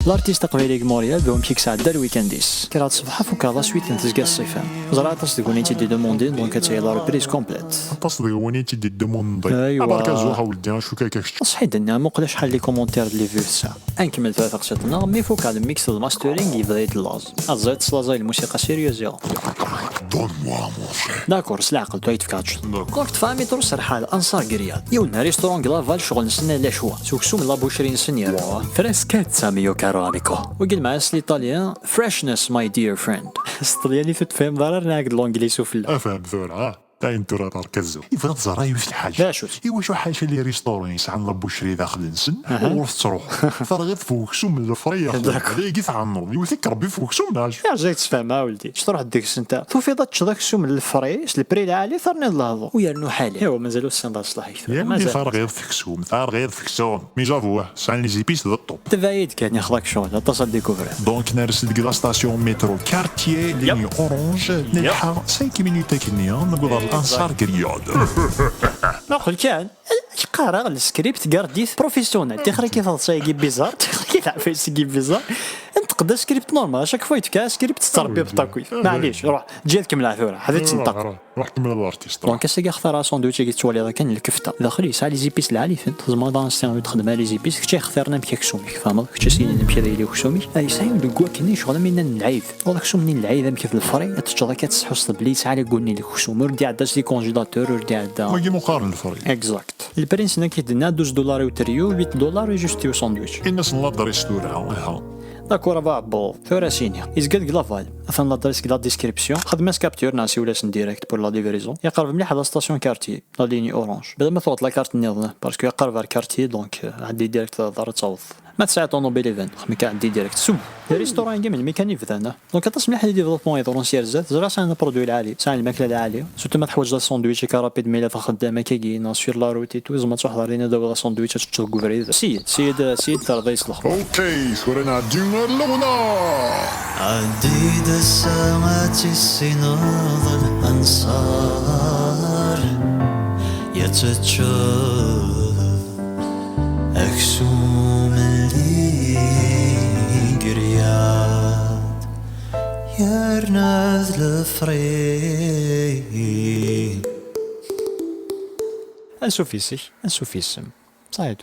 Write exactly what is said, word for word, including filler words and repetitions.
L'artiste aqbayli deg Montréal d wamek i yesɛedda lwikand-is. Kkreɣ-d ṣṣbeḥ, fukeɣ la suite n tezga ṣṣifa. Ẓriɣ aṭas deg win i tt-id-idemondin, donc ad tili la reprise complète. Aṭas deg win i tt-id-idemondin. Aywa. Aberka zuḥ a weldi, acu akka kečč? Ṣṣeḥ i d-nniɣ, muqel acḥal les commentaires d les vues tesɛa. Ankemmel tura taɣsiṭ-nneɣ, mi fukeɣ le mix d mastering, yebda-yi-d laẓ. Ad ẓid teslaẓay lmusiqa sérieuse. Donne-moi à manger. D'accord, s leɛqel, tura i d-fkeɣ cwiṭ. D'accord. Donc, tfehmeḍ, ur serḥal, Ansar Griad. Yiwen n restaurant deg Laval, ccɣel-nsen ala cwa. S uksum n la boucherie-nsen yerna. Freschezza, mio caro amico. Wagi lmeɛna s l'italien, freshness, my dear friend. S ṭṭelyanit ur tefhimeḍ ara, rniɣ-ak-d l'anglais sufella. Afhem tura, ah. Ayen tura d arkazo. Yebɣa ad ẓer yiwet lḥaǧa. D acu-tt? Iwacu ḥaca les restaurants yesɛan la boucherie daxel-nsen, aha, ur tettruḥ. Terɣiḍ f uksum n lefri, ya xo. D'accord. Dagi tɛennuḍ. Iwet-ik Rebbi f uksum, neɣ acu? Yeɛjeb-ak tfehma, a weldi. Ttruḥ deg-sent, tufiḍ ad teččeḍ aksum n lefri, s lpri lɛali, terniḍ lehdur. U yernu ḥali. Iwa, mazal ur tessineḍ ara ṣṣlaḥ-ik tura. Yernu mazal. Terɣiḍ f uksum, terɣiḍ f uksum. Mais j'avoue, sɛan les épices d ṭṭubb. Tebɛid kan, ixḍa-k ccɣel, aṭas ad découvrir. Donc, ners deg la station métro Quartier, ligne orange, nelḥa cinq minutes akken-nni, newweḍ ar l'Ansar Griad. Muqel kan, qqareɣ le script, garde-it professionnel. Tixer-ik i teḍsa-agi bizarre, tixer-ik i teɛfayes-agi bizarre. Nṭeq-d script normal, à chaque fois yetfka script tettrebbiḍ ṭakit. Maɛlic, ruḥ, ǧǧiɣ-kem leɛtura, ḥbes nṭeq. Ruḥ, ruḥ, ruḥ kemmel l'artiste. Donc, ass-agi xtareɣ asandwich-agi tettwaliḍ akken, lkefta. Daxel yesɛa les épices lɛali-ten. Tezmreḍ ad as-tiniḍ ur d-xdem ara les épices, kečč ay xtiren amek aksum-ik, tfehmeḍ? Kečč ay s-yinin amek ara yili uksum-ik. Ay, yesɛa yiwen deg wakken, ccɣel am winna n lɛid. Ur d aksum-nni n lɛid, amek d lefri, ad teččeḍ akka ad tesḥuseḍ belli yesɛa les goûts-nni n uksum. Ur d-iɛedda s les congélateurs, ur d-iɛedda. Wagi meqqar n lefri. Exact. Le prix-nsen akka i d-tenna, douze dollars i uteryu, huit dollars i juste i usandwich. Ini-asen l'adresse tura, aha. D'accord, a bu ɛebbuḍ. Tura a s-iniɣ. Yezga deg Laval. Atan l'adresse deg la description. Xdem-as capture, neɣ siwel-asen direct pour la livraison. Iqerreb mliḥ à la station Quartier, la ligne orange. Bla ma tuɣeḍ la carte nniḍen, parce que iqerreb ar Quartier, donc, euh, ɛeddi direct ar ɣur-s ad taweḍ. Ma tesɛiḍ ṭunubil even, xdem kan ɛeddi direct. Sum. Le restaurant-agi melmi kan i bdan, ah. Donc, aṭas mliḥ les développements yeḍrun s yer zdat. Ẓriɣ sɛan produit lɛali, sɛan lmakla lɛali. Surtout ma teḥwaǧeḍ asandwich akka rapide, ma yella txeddam akkagi, neɣ sur la route et tout, tzemreḍ ad truḥeḍ ar din ad tawiḍ asandwich ad teččeḍ deg ubrid. Siyed, siyed, siyed, terḍa-yas lexbar. Okay, tura nɛeddi ar lɣna. Ɛeddi-d ass-a ad tissineḍ Anṣar, ya teččeḍ aksum n Ligriyad, yerna d lefri. Ansuf yes-k, ansuf yes-m. Saɛid.